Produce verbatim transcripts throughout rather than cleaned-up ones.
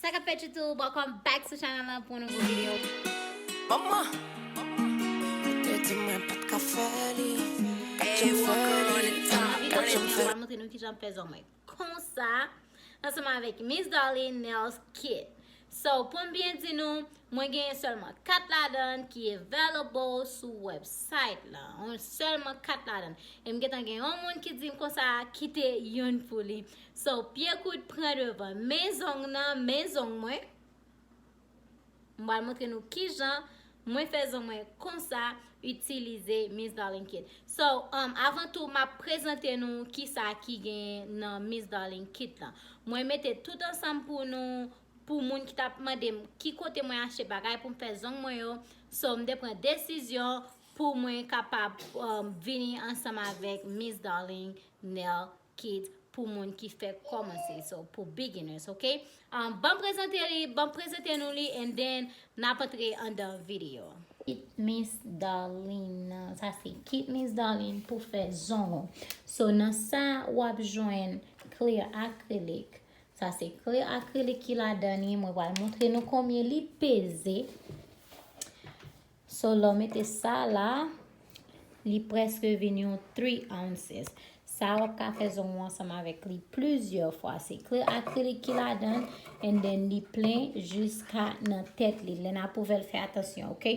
Sa k ap fèt YouTube, welcome back sou channel lan pou yon nouvo videyo. Manman, te di mwen pa t ka fè li. Gad jan m fè li, gad jan m fè li. Mwen montre nou kijan m fè zong mwen konsa ansanm avèk Miss Darline Nails Kit. So, pou m byen di nou, mwen genyen sèlman kat ladan ki available sou website lan. Sèlman kat ladan. E m gentan gen yon moun ki di m konsa kite youn pou li. So, pye kout pran devan. Men zong nan, men zong mwen. M pral montre nou kijan mwen fè zong mwen konsa itilize Miss Darline Kit. So, um, avan tou, m ap prezante nou kisa ki gen nan Miss Darline Kit lan. Mwen mete tout ansanm pou nou, pou moun ki t ap mande m ki kote mwen achte bagay pou m fè zong mwen yo. So, m te pran desizyon pou mwen kapab um, vini ansanm avèk Miss Darline Nail Kit pou moun ki fèk kòmanse, so pou beginners, ok? Um, ban m prezante li, ban m prezante nou li, and then n ap antre anndan videyo. Kit Miss Darline, sa se kit Miss Darline pou fè zong ou. So nan sa w ap jwenn clear acrylic. Sa se clear acrylic ki ladan li, mwen pral montre nou konbyen li peze. So lè w mete sa la, li prèske vin yon three ounces. Sa w ap ka fè zong ou ansanm avèk li plizyè fwa. Se clear acrylic ki ladan, and then li plen jiska nan tèt li. Lè n ap ouvè l, fè atansyon, ok?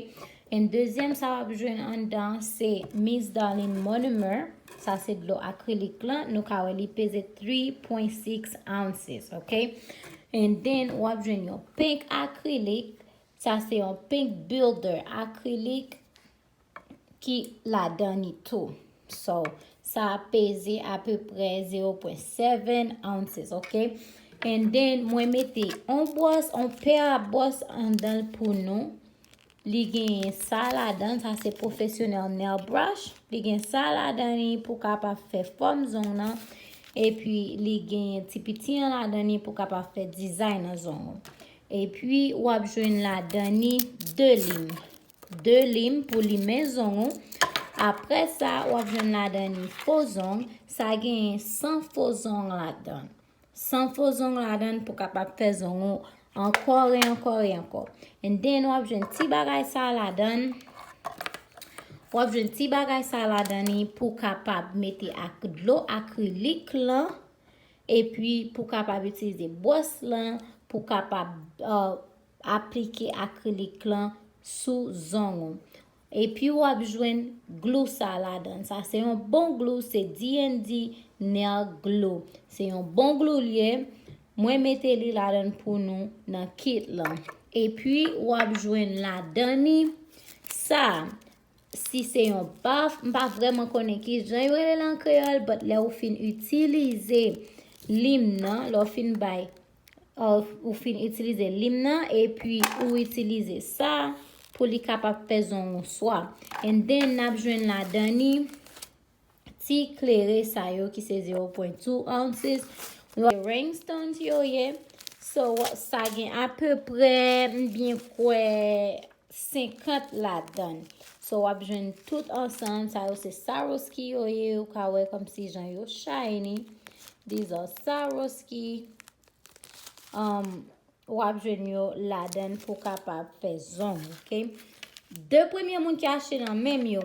And dezyèm sa w ap jwenn anndan se Miss Darline Monomer. Sa se dlo akrilik lan. Nou ka wè li peze three point six ounces, ok? And then w ap jwenn yon pink acrylic. Sa se yon pink builder akrilik ki ladan li tou. So, sa peze apeprè zero point seven ounces, ok? And then, mwen mete on bwòs, on pè a bwòs anndan l pou nou. Li gen sa ladan, sa se professional nail brush. Li gen sa ladan li pou kapab fè fòm zong nan. Epi, li gen ti piti an ladan li pou kapab fè dizay nan zong ou. Epi, w ap jwenn ladan li de lim. De lim pou limen zong ou. Apre sa, w ap jwenn ladan li fo zong. Sa genyen san fo zong ladan. San fo zong ladan pou kapab fè zong ou ankò e ankò e ankò. And then, w ap jwenn ti bagay sa ladan. W ap jwenn ti bagay sa ladan li pou kapab mete ak dlo akrilik lan. Epi, pou kapab itilize bwòs lan, pou kapab uh, aplike akrilik lan sou zong ou. Epi w ap jwenn glou sa ladan. Sa se yon bon glou, se D and D Nail Glue. Se yon bon glou li ye. Mwen mete li ladan pou nou nan kit lan. Epi w ap jwenn ladan li sa. Si se yon baf, m pa vrèman konnen ki jan yo rele l an kreyòl, but lè ou fin itilize lim nan, lè ou fin bay, ou fin itilize lim nan, epi ou itilize sa pou li kapab fè zong ou swa. And then, n ap jwenn ladan li ti klere sa yo ki se zero point two ounces. Rhinestones yo ye. So, sa gen apeprè, m byen kwè, senkant ladan. So, w ap jwenn tout ansanm. Sa yo se Swarovski yo ye. Ou ka wè kòmsi jan yo shiny. These are Swarovski. Um, w ap jwenn yo ladan pou kapab fè zong, ok? De premye moun ki achte nan men m yo,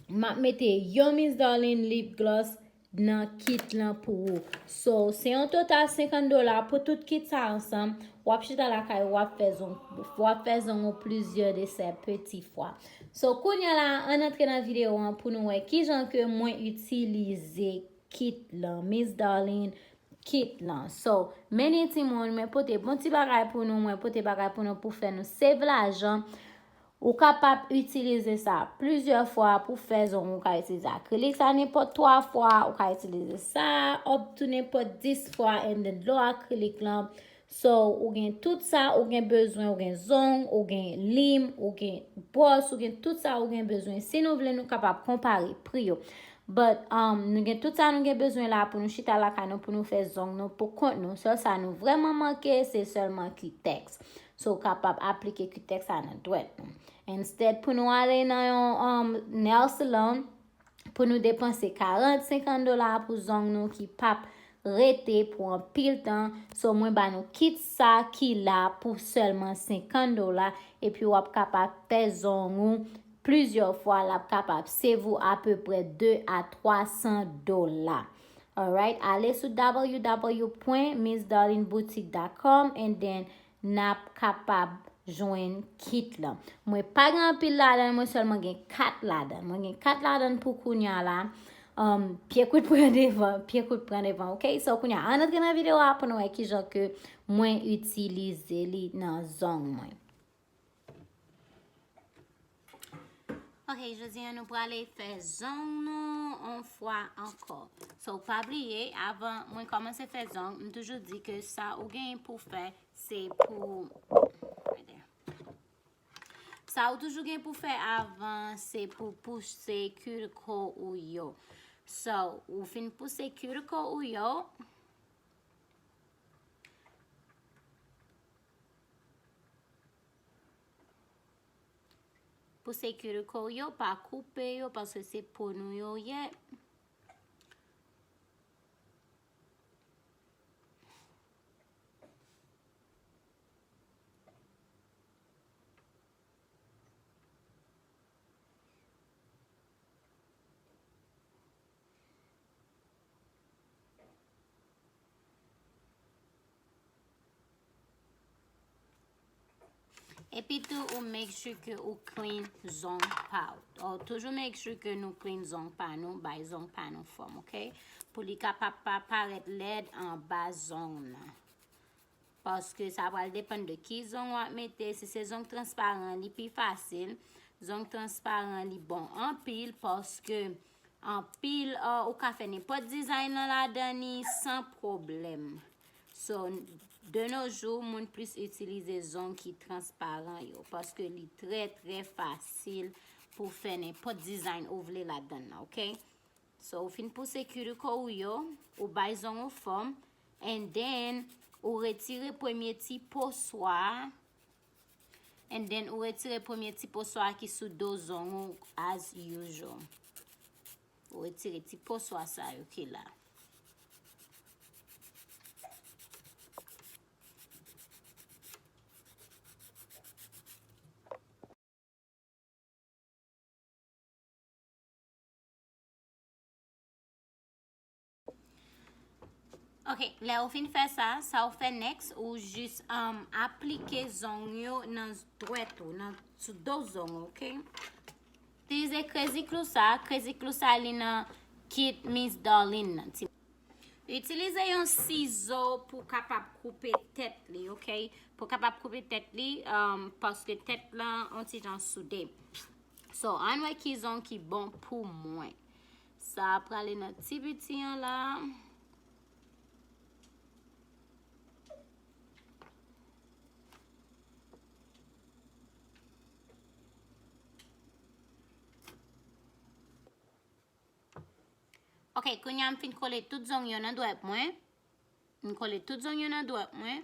m ap mete yon Miss Darline lip gloss nan kit lan pou ou. So, se yon total senkant dola pou tout kit sa ansanm. W ap chita lakay ou, w ap fè zong, w ap fè zong ou plizyè de sè peti fwa. So, kounye a la, ann antre nan videyo an pou nou wè kijan ke mwen itilize kit lan, Miss Darline kit lan. So, mennen timoun, mwen pote bon ti bagay pou nou, mwen pote bagay pou nou pou fè nou save lajan. Ou kapab itilize sa plizyè fwa pou fè zong. Ou ka itilize akrilik sa nenpòt twa fwa, ou ka itilize sa up to nenpòt dis fwa, and then dlo akrilik lan. So, ou gen tout sa ou gen bezwen, ou gen zong, ou gen lim, ou gen bwòs, ou gen tout sa ou gen bezwen. Si nou vle, nou kapab konpare pri yo. But, um, nou gen tout sa nou gen bezwen la pou nou chita lakay nou, pou nou fè zong nou pou kont nou. Sèl sa nou vrèman manke, se sèlman Q-Tex. So, ou kapab aplike Q-Tex sa nan dwèt nou. Instead, pou nou ale nan yon um, nail salon, pou nou depanse karant, senkant dola pou zong nou ki pap rete pou anpil tan. So, mwen ba nou kit sa ki la pou sèlman senkant dola, epi w ap kapab fè zong ou plizyè fwa, l ap kapab save ou apeprè de a twa san dola. Alright, ale sou w w w pwen miss darlene boutique dot com and then n ap kapab jwenn kit la. Mwen pa gen anpil ladan, mwen sèlman gen kat ladan. Mwen gen kat ladan pou kounya la. Um, pye kout pran devan, pye kout pran devan, ok? So, kounya, ann antre nan videyo a pou nou wè kijan ke mwen itilize li nan zong mwen. Ok, jodi a nou prale fè zong nou yon fwa ankò. So, pa bliye, avan mwen kòmanse fè zong, m toujou di ke sa ou genyen pou fè, se pou, right there. Sa ou toujou gen pou fè avan, se pou pouse cuticle ou yo. So, ou fin pouse cuticle ou yo. Pouse cuticle ou yo, pa koupe yo, paske se po nou yo ye. Epi tou, ou make sure ke ou clean zong pa ou. Ou toujou make sure ke nou clean zong pa nou, bay zong pa nou fòm, ok? Pou li kapab pa parèt lèd anba zong nan. Paske sa pral depann de ki zong w ap mete. Si se zong transparan, li pi fasil. Zong transparan, li bon anpil, paske anpil, uh, ou ka fè nenpòt dizayn nan ladan li san pwoblèm. So, de nos jours, moun plis itilize zong ki transparan yo, paske li trè, trè fasil pou fè nenpòt dizayn ou vle ladan nan, ok? So, ou fin pouse cuticle ou yo, ou bay zong ou fòm, and then, ou retire premye ti po swa, and then, ou retire premye ti po swa ki sou do zong ou, as usual. Ou retire ti po swa sa yo ki la. Ok, lè ou fin fè sa, sa ou fè next, ou jis, um, aplike zong yo nan dwèt ou, nan sou do zong ou, ok? Itilize crazy glue sa, crazy glue sa li nan kit Miss Darlene nan. Ti Itilize yon sizo pou kapab koupe tèt li, ok? Pou kapab koupe tèt li, um, paske tèt lan on ti jan soude. So, ann wè ki zong ki bon pou mwen. Sa prale nan ti piti an la. Ok, kounye a m fin kole tout zong yo nan dwèt mwen. M kole tout zong yo nan dwèt mwen.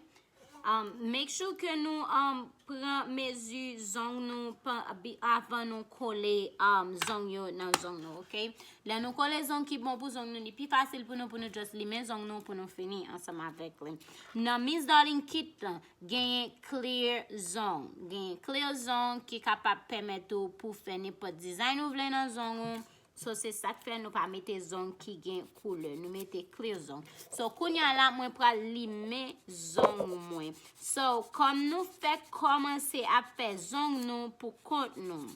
Um, make sure ke nou, um, pran mezi zong nou pa, bi, avan nou kole, um, zong yo nan zong nou, ok? Lè nou kole zong ki bon pou zong nou, li pi fasil pou nou, pou nou just limen zong nou, pou nou fini ansanm avèk li. Nan Miss Darlene kit lan, genyen clear zong. Genyen clear zong ki kapab pèmèt ou pou fè nenpòt dizayn ou vle nan zong ou. So, se sa k fè nou pa mete zong ki gen koulè. Nou mete clear zong. So, kounye a la, mwen pral limen zong mwen. So, kòm nou fèk kòmanse ap fè zong nou pou kont nou,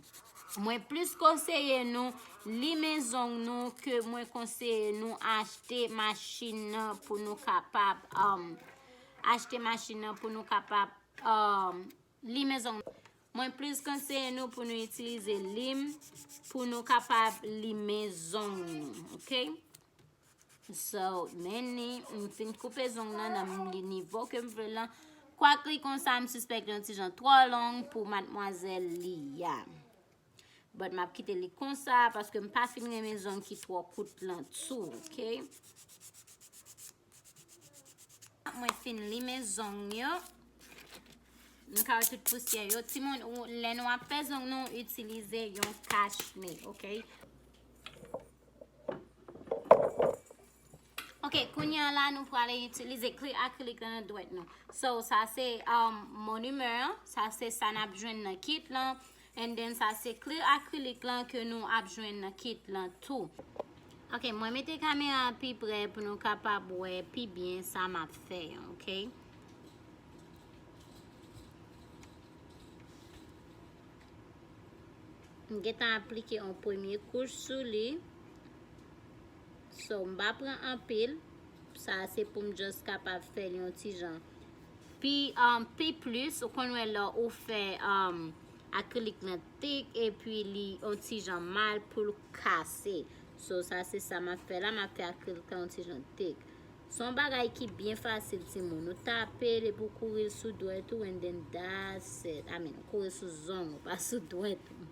mwen plis konseye nou limen zong nou ke mwen konseye nou achte machin nan pou nou kapab, um, achte machin nan pou nou kapab, um, limen zong nou. Mwen plis konseye nou pou nou itilize lim pou nou kapab limen zong nou, ok? So, men ni, m fin koupe zong nan nan li nivo ke m vle lan. Kwak li konsa, m sispèk li yon ti jan twò long pou madmwazèl li a. But m ap kite li konsa paske m pa fin renmen zong ki twò kout lan tou, ok? Mwen fin limen zong yo. M ka wè tout pousyè yo. Timoun, ou, lè nou ap fè zong nou, itilize yon kach ne, ok? Ok, Ok, kounye a la, nou prale itilize kle akrilik lan nan dwèt nou. So, sa se um, monimè an, sa se sa n ap jwenn nan kit lan. And then, sa se kle akrilik lan ke nou ap jwenn nan kit lan tou. Ok, mwen mete kamera a pi pre pou nou kapab wè pi byen sa m ap fè an, ok? M gentan aplike yon premye kouch sou li. So, m pa pran anpil. Sa se pou m just kapab fè li yon ti jan. Pi, um, pi plis, ou konn wè lè ou fè um, akrilik lan tik epi li yon ti jan mal pou l kase. So, sa se sa m ap fè la, m ap fè akrilik lan yon ti jan tik. Se yon bagay ki byen fasil, timoun. Ou tape l epi ou kouri l sou dwèt ou, and then that's it. I mean, ou kouri l sou zong ou, pa sou dwèt ou.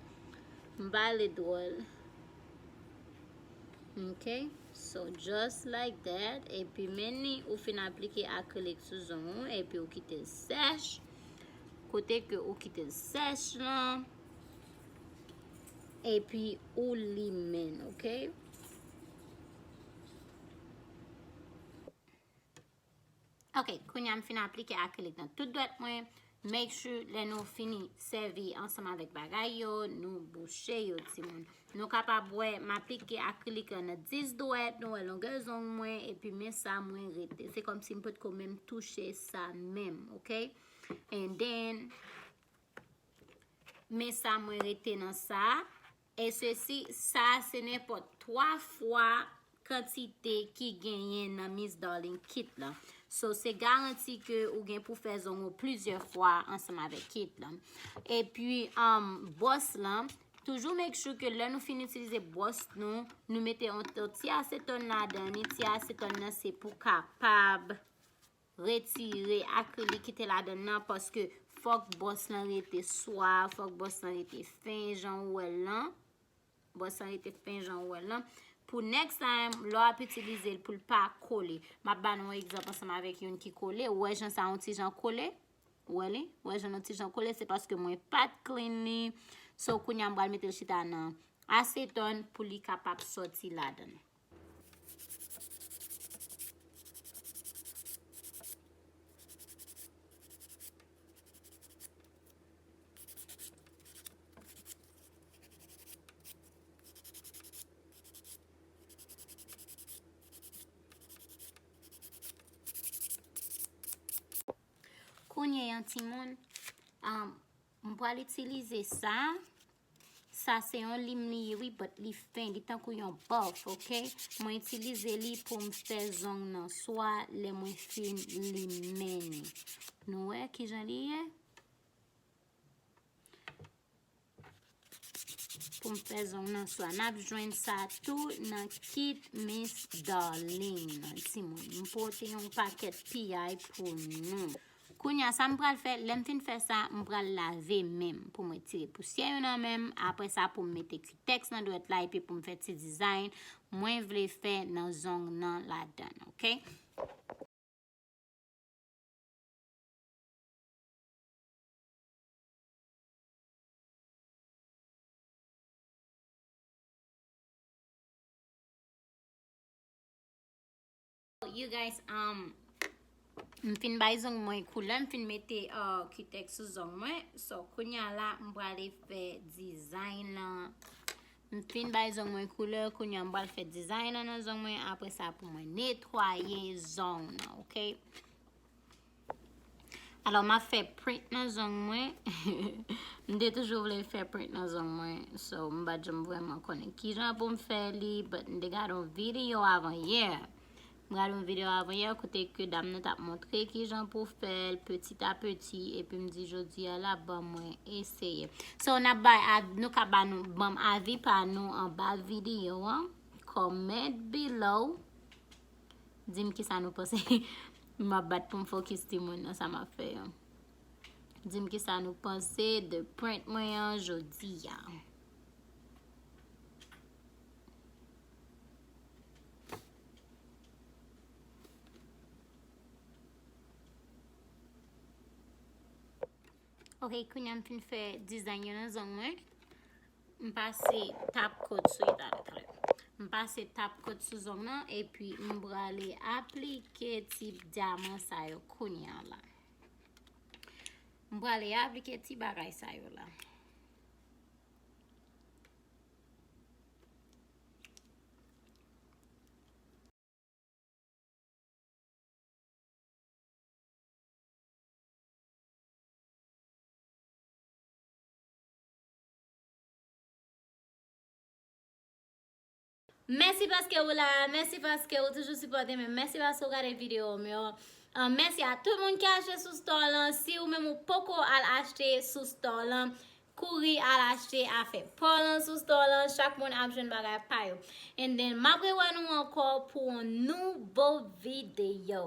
M pale dwòl. Ok, so just like that. Epi men ni ou fin aplike akrilik sou zong ou, epi ou kite l sèch. Kote ke ou kite l sèch lan, epi ou limen l, ok? Ok, kounye a m fin aplike akrilik nan tout dwèt mwen. Make sure lè nou fini sèvi ansanm avèk bagay yo, nou bouche yo, timoun. Nou kapab wè m aplike akrilik lan nan dis dwèt, nou wè longè zong mwen, epi men sa mwen rete. Se kòmsi m potko menm touche sa menm, ok? And then, men sa mwen rete nan sa. E sesi, sa se nenpòt twa fwa kantite ki genyen nan Miss Darling kit lan. So, se garanti ke ou gen pou fè zong ou plizyè fwa ansanm avèk kit lan. Epi, um, bwòs lan, toujou make sure ke lè nou fin itilize bwòs nou, nou mete yon, yon ti asetòn ladan li. Ti asetòn nan se pou kapab retire akrilik ki te ladan nan, paske fòk bwòs lan rete swa, fòk bwòs lan rete fen jan ou wè l lan. Bwòs lan rete fen jan ou wè l lan. Pou next time, lè w ap itilize l pou l pa kole. M ap ba nou yon egzanp ansanm avèk youn ki kole. Ou wè jan sa yon ti jan kole? Ou wè li? Ou wè jan yon ti jan kole? Se paske mwen pa t clean li. So, kounye a m pral mete l chita nan asetòn pou li kapab sòti ladan l. Kounye a, timoun, um, m pral itilize sa. Sa se yon lim li ye, wi, but li fen, li tankou yon buff, ok? Mwen itilize li pou m fè zong nan swa lè mwen fin limen li. Nou wè kijan li ye? Pou m fè zong nan swa. N ap jwenn sa tou nan kit Miss Darling nan, timoun. M pote yon pakèt piyay pou nou. Kounye a, sa m pral fè, lè m fin fè sa, m pral lave men m pou m retire pousyè yo nan men m. Apre sa, pou m mete kitèks nan dwèt la, epi pou m fè ti design mwen vle fè nan zong nan ladan, ok? You guys, um, m fin bay zong mwen koulè, m fin mete uh, kitèks sou zong mwen. So, kounye a la, m prale fè design lan. M fin bay zong mwen koulè, kounye a m pral fè design lan nan zong mwen. Apre sa, pou mwen netwaye zong nan, ok? Alò, m ap fè print nan zong mwen. M te toujou vle fè print nan zong mwen. So, m pa t janm vrèman konnen kijan pou m fè li, but m te gade yon videyo avan yè. M gade yon videyo avan yè kote ke dam nan t ap montre kijan pou fè l petit à petit, epi m di jodi a la, ban mwen eseye. So, n ap bay av-, nou ka ba nou, ban m avi pa nou anba videyo an. Comment below. Di m kisa nou panse. M ap bat pou m fokis timoun nan sa m ap fè an. Di m kisa nou panse de print mwen an jodi a. Ok, kounye a m fin fè design yo nan zong mwen. M pase top coat sou li talè, talè. M pase Top Coat sou zong nan, epi m prale aplike ti dyaman sa yo kounye a la. M prale aplike ti bagay sa yo la. Mèsi paske ou la, mèsi paske ou toujou sipòte m, mèsi paske ou gade videyo m yo. Ah, mèsi a tout moun ki achte sou store lan. Si ou menm ou poko al achte sou store lan, kouri al achte afè pa w lan sou store lan. Chak moun ap jwenn bagay pa yo. And then, m ap rewè nou ankò pou yon nouvo videyo.